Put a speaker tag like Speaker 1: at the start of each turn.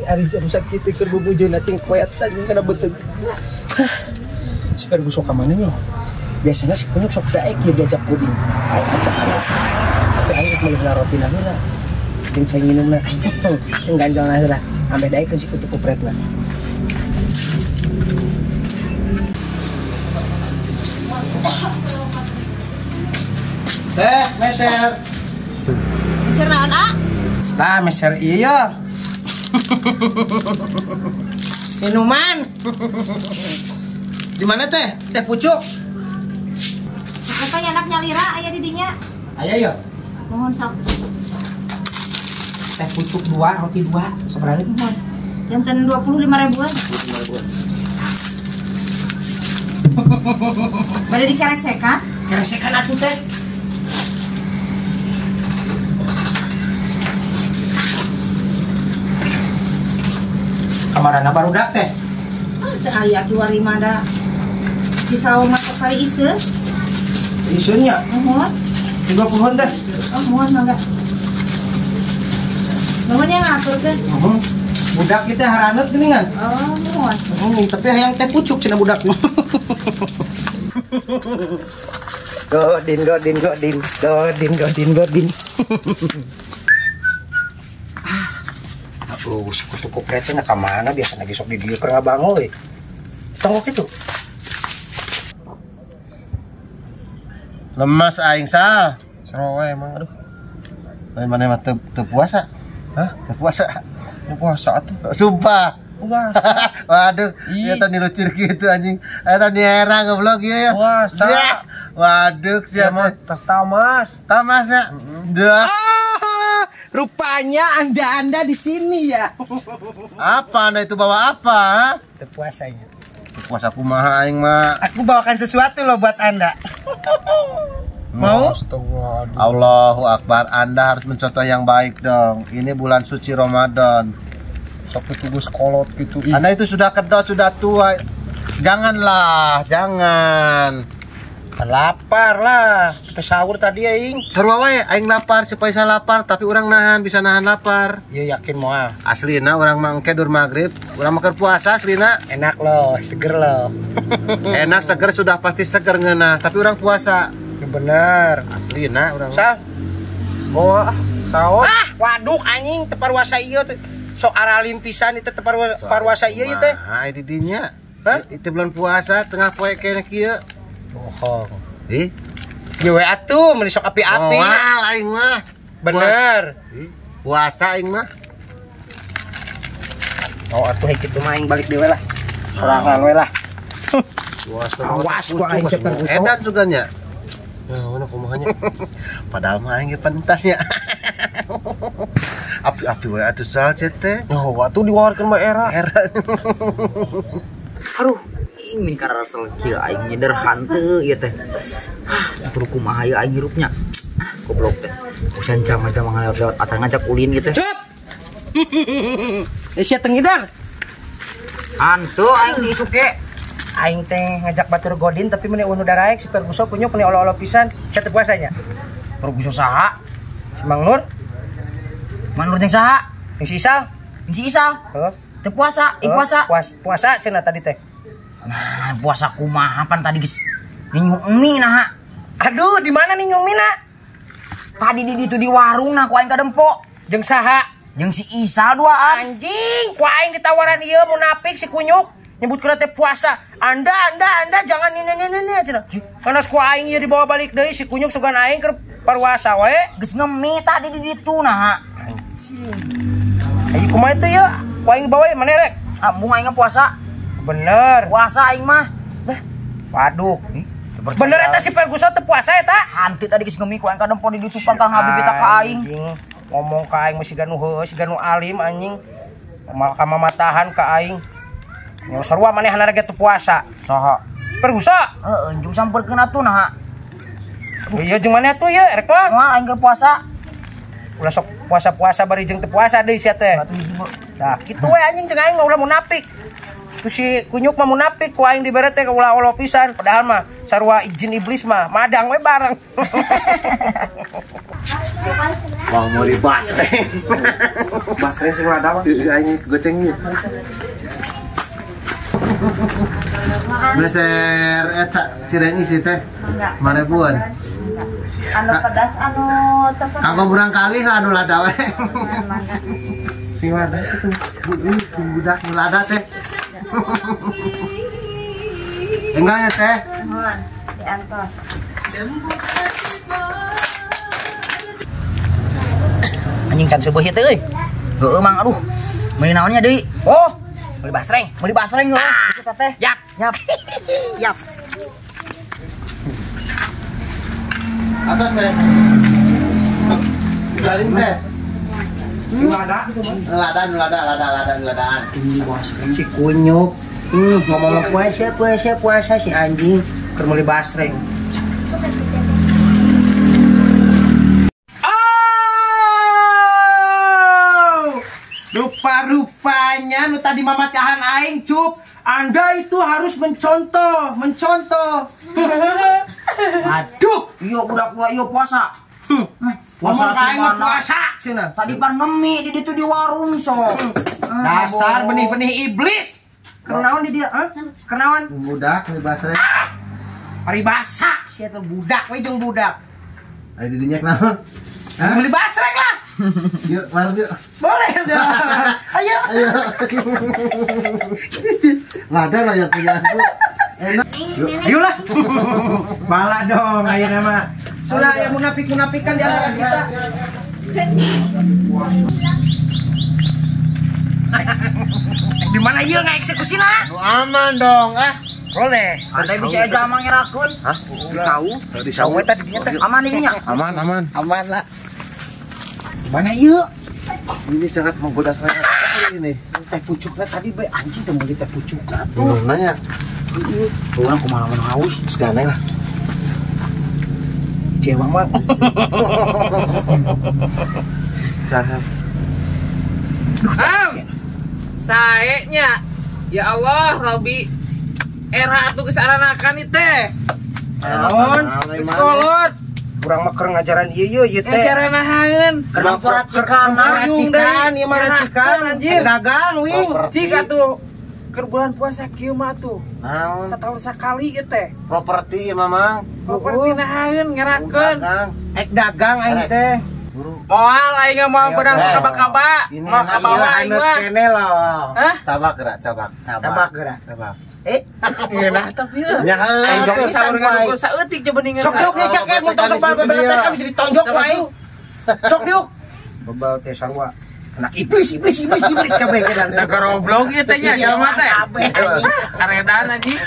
Speaker 1: Ari jam sakit keur bubujuna ting koyatan jeung kana beuteung. Si Ferguson ka mana nya? Biasanya si Kunyuk sok daek ieu diajak puding. Aing ajak aing. Tapi aing rek meuli rotina heula. Jeung cai nginumna. Jeung ganjalna heula. Ambe daekeun si kutu kupretna. Teh, meser.
Speaker 2: Meser naon, A?
Speaker 1: Tah, meser ieu ya. Minuman. Di mana teh? Teh pucuk.
Speaker 2: Katanya anak nyalira aya di dinya.
Speaker 1: Aya ya.
Speaker 2: Mohon sok.
Speaker 1: Teh pucuk 2, roti 2, sabaraha?
Speaker 2: Mohon. Janten 25 ribuan.
Speaker 1: 25 ribuan.
Speaker 2: Bade dikeresekan?
Speaker 1: Keresekan atuh teh. Kamarana barudak teh.
Speaker 2: Ah, teu aya kiwari mah da. Si sawo mah sok kali iseun.
Speaker 1: Iseun nya?
Speaker 2: Muhun.
Speaker 1: 30-an teh.
Speaker 2: Oh, muhun mangga. Nuhun nya ngaturkeun.
Speaker 1: Muhun. Budak kita haraneut geuningan.
Speaker 2: Oh, muhun.
Speaker 1: Muhun, tapi hayang teh pucuk cenah budak. Godin godin godin godin godin godin. Aduh, si kutu kupretnya ka mana biasa lagi sok di dieu keur ngabango euy. Tongok itu.
Speaker 3: Lemas aing sal.
Speaker 4: Seru we emang aduh.
Speaker 3: Lain maneh mah teu puasa.
Speaker 4: Hah?
Speaker 3: Teu puasa.
Speaker 4: Teu puasa atuh.
Speaker 3: Sumpah.
Speaker 4: Puasa.
Speaker 3: Waduh, ieu teh nilucir kitu anjing. Eta di era goblok ieu ya.
Speaker 4: Puasa.
Speaker 3: Ya. Waduh, sia
Speaker 4: mah tas tamas.
Speaker 3: Tamasnya. Heeh.
Speaker 1: Rupanya Anda-anda di sini ya.
Speaker 3: Apa Anda itu bawa apa?
Speaker 1: Puasanya.
Speaker 3: Puasa kumaha aing mah.
Speaker 1: Aku bawakan sesuatu loh buat Anda. Mau?
Speaker 3: Allahu Akbar, Anda harus mencontoh yang baik dong. Ini bulan suci Ramadan.
Speaker 4: Sok itu geus kolot gitu.
Speaker 3: Anda itu sudah kedot, sudah tua. Janganlah, jangan.
Speaker 1: Lapar lah, kita sahur tadi aing.
Speaker 3: Sarua wae aing lapar, supaya saya lapar, tapi orang nahan, bisa nahan lapar.
Speaker 1: Iya yakin moal.
Speaker 3: Aslina orang mangke dur maghrib, urang makan puasa aslina.
Speaker 1: Enak loh, seger loh.
Speaker 3: Enak seger sudah pasti seger ngeunah, tapi orang puasa.
Speaker 1: Ya bener.
Speaker 3: Aslina urang.
Speaker 1: Sal.
Speaker 4: Oh, sahur.
Speaker 1: Ah, waduh anjing teu parwasa ieu teh. Sok aralim pisan itu teu parwasa ieu ieu teh.
Speaker 3: Nah, di dinya.
Speaker 1: Hah?
Speaker 3: Itu bulan puasa tengah poe keneh kieu.
Speaker 1: Bohong.
Speaker 3: Ih.
Speaker 1: Ye we atuh meuni sok api-api.
Speaker 3: Moal aing mah.
Speaker 1: Bener.
Speaker 3: Puasa aing mah.
Speaker 1: Oh atuh kitu mah aing balik deui lah. Sorangan we lah.
Speaker 3: Puasa.
Speaker 1: Awas ku aing teh perguso.
Speaker 3: Edan juga nya.
Speaker 4: Ya mana kumaha nya.
Speaker 3: Padahal mah aing ge pentas nya. Api-api we atuh sal teh.
Speaker 4: Oh, atuh diwawarkeun mah era.
Speaker 3: Era.
Speaker 5: Aduh. Min karena resel kieu aing nyeder hanteu ieu teh. Ah, kudu kumaha ieu aing hirupnya. Ah, goblok teh. Usan jama-jama ngalewat-lewat acan ngajak ulin gitu.
Speaker 1: Cut. Sia teu ngidar.
Speaker 5: Hantu aing diisuk ge.
Speaker 1: Aing teh ngajak batur godin tapi meuni eueuh nu daraek si Ferguson kunyuk meuni olo-olo pisan. Sia teu puasanya.
Speaker 5: Ferguson saha?
Speaker 1: Si Mang Nur.
Speaker 5: Mang Nur jeung saha?
Speaker 1: Jeung si Isal.
Speaker 5: Jeung si Isal.
Speaker 1: Heeh.
Speaker 5: Teu puasa, ih puasa.
Speaker 1: Puasa cenah tadi teh.
Speaker 5: Nah, puasa kumaha pan tadi geus ninyu mie nah.
Speaker 1: Aduh, di mana ninyu mie na?
Speaker 5: Tadi di ditu di warung nah ku aing kadempok.
Speaker 1: Jeung saha?
Speaker 5: Jeung si Isal duaan.
Speaker 1: Anjing, ku aing ditawaran ieu munafik si kunyuk nyebutkeun teh puasa. Anda jangan ini cenah. Panas ku aing ieu dibawa balik deui si kunyuk sugan aing keur parwasa wae.
Speaker 5: Geus ngemi tadi di ditu nah.
Speaker 1: Anjing. Ayo kumaha teh ieu? Ku aing bawa mana rek?
Speaker 5: Ambung aing puasa.
Speaker 1: Bener.
Speaker 5: Puasa aing mah.
Speaker 1: Bah, waduh. Bener eta si Ferguson teu puasa eta?
Speaker 5: Hanti tadi geus ngemi ku aing kadempon di ditu pangkang habib eta ka aing.
Speaker 1: Ngomong ka aing mah siga nu heueuh, siga nu alim anjing. Mal ka mamatahan ka aing. Nya sarua manehna ge teu puasa.
Speaker 5: Saha?
Speaker 1: Ferguson.
Speaker 5: Heeh, jeung sampeurkeun atuh naha.
Speaker 1: Iya jeung mana atuh ieu rek mah?
Speaker 5: Moal aing keur puasa.
Speaker 1: Ulah sok puasa-puasa bari jeung teu puasa deui sia teh. Tah kitu we anjing jeung aing mah ulah munafik. Tu si kunyuk mah munafik ku aing dibere teh ulah olo pisan padahal mah sarua izin iblis mah madang we bareng.
Speaker 3: Mau meuli basreng.
Speaker 4: Basreng sing lada mah.
Speaker 3: Aing goceng ieu. Beser eta cireng isi teh. Marebuan.
Speaker 2: Anu pedas anu teu pedas.
Speaker 3: Kanggo murang kali lah anu lada we. Sing lada itu budak nu lada teh. Enggak ya teh?
Speaker 2: Nuhun, diantos.
Speaker 5: Anjing can seubeut teh euy. Heueuh Mang, aduh. Meuli naonnya deui? Oh, meuli basreng. Meuli basreng heuh. Kita teh. Yap, yap. Yap.
Speaker 3: Atas teh. Garing teh.
Speaker 1: Lada
Speaker 3: lada lada lada ladaan.
Speaker 1: Si kunyuk. Ngomong puasa puasa puasa si anjing keur meuli basreng. Oh! Rupa-rupanya nu tadi mamacahan aing cup. Anda itu harus mencontoh, mencontoh. Aduh,
Speaker 5: iya budak gua iya puasa.
Speaker 1: Puasa aing mah puasa cenah.
Speaker 5: Tadi pan ngemi di ditu di warung sok.
Speaker 1: Dasar benih-benih iblis. Kenaon di dia, hah? Kenaon?
Speaker 3: Budak paribasa.
Speaker 1: Paribasa sia teh budak we jeung budak.
Speaker 3: Aya di dinya naon?
Speaker 1: Hah? Meuli basreng lah.
Speaker 3: Yuk, warung yuk.
Speaker 1: Boleh dah. Ayo.
Speaker 3: Ayo. Lada lah yang punya aku. Enak.
Speaker 1: Ayolah. Malah dong ayeuna mah. Sudah yang munafik-munafikan di antara kita. Di mana ieu ngaeksekusi-na?
Speaker 3: Nu aman dong ah.
Speaker 1: Boleh.
Speaker 5: Ada bisa aja amang ngerakeun.
Speaker 3: Hah?
Speaker 1: Di sau. Di sau eta di dinya teh.
Speaker 5: Aman ini nya.
Speaker 3: Aman, aman.
Speaker 1: Aman lah. Di mana ieu?
Speaker 3: Ini sangat menggoda saya sekali ini.
Speaker 1: Teh pucukna tadi bae anjing teh meuli teh pucukna tuh.
Speaker 3: Nanya.
Speaker 5: Urang kumaha mun haus
Speaker 3: segana lah.
Speaker 1: Cewang mah.
Speaker 3: Jangan.
Speaker 6: Saeknya. Ya Allah, Robi. Era atuh geus aranakan ieu teh.
Speaker 1: Naon?
Speaker 6: Geus kolot.
Speaker 1: Urang mah keur ngajaran ieu ieu teh.
Speaker 6: Ngajaran nahaeun.
Speaker 1: Keur racikan, racikan ieu mah racikan
Speaker 6: anjir.
Speaker 1: Dagang wing.
Speaker 6: Cik atuh keur bulan puasa kieu mah atuh.
Speaker 3: Naon?
Speaker 6: Satahun sakali ieu teh.
Speaker 3: Properti ieu mah Mang.
Speaker 6: Properti nahaeun ngerakeun.
Speaker 1: Ek dagang aing teh.
Speaker 6: Moal aing mah beunang sakaba-kaba. Moal kabawa aing mah.
Speaker 1: Kene loh.
Speaker 6: Hah?
Speaker 3: Cabak gerak, cabak.
Speaker 1: Cabak gerak.
Speaker 3: Cabak.
Speaker 6: Ngeunah tapi heuh.
Speaker 3: Nya
Speaker 6: aing jong saur ngadukur saeutik coba ningan.
Speaker 1: Sok diuk sia kayak mun sok babel teh kan bisa ditonjok ku aing. Sok diuk. Bebal teh sarua. Anak iblis iblis iblis iblis kabeh
Speaker 6: Da goblok ieu teh nya jelema teh. Karedan anjing.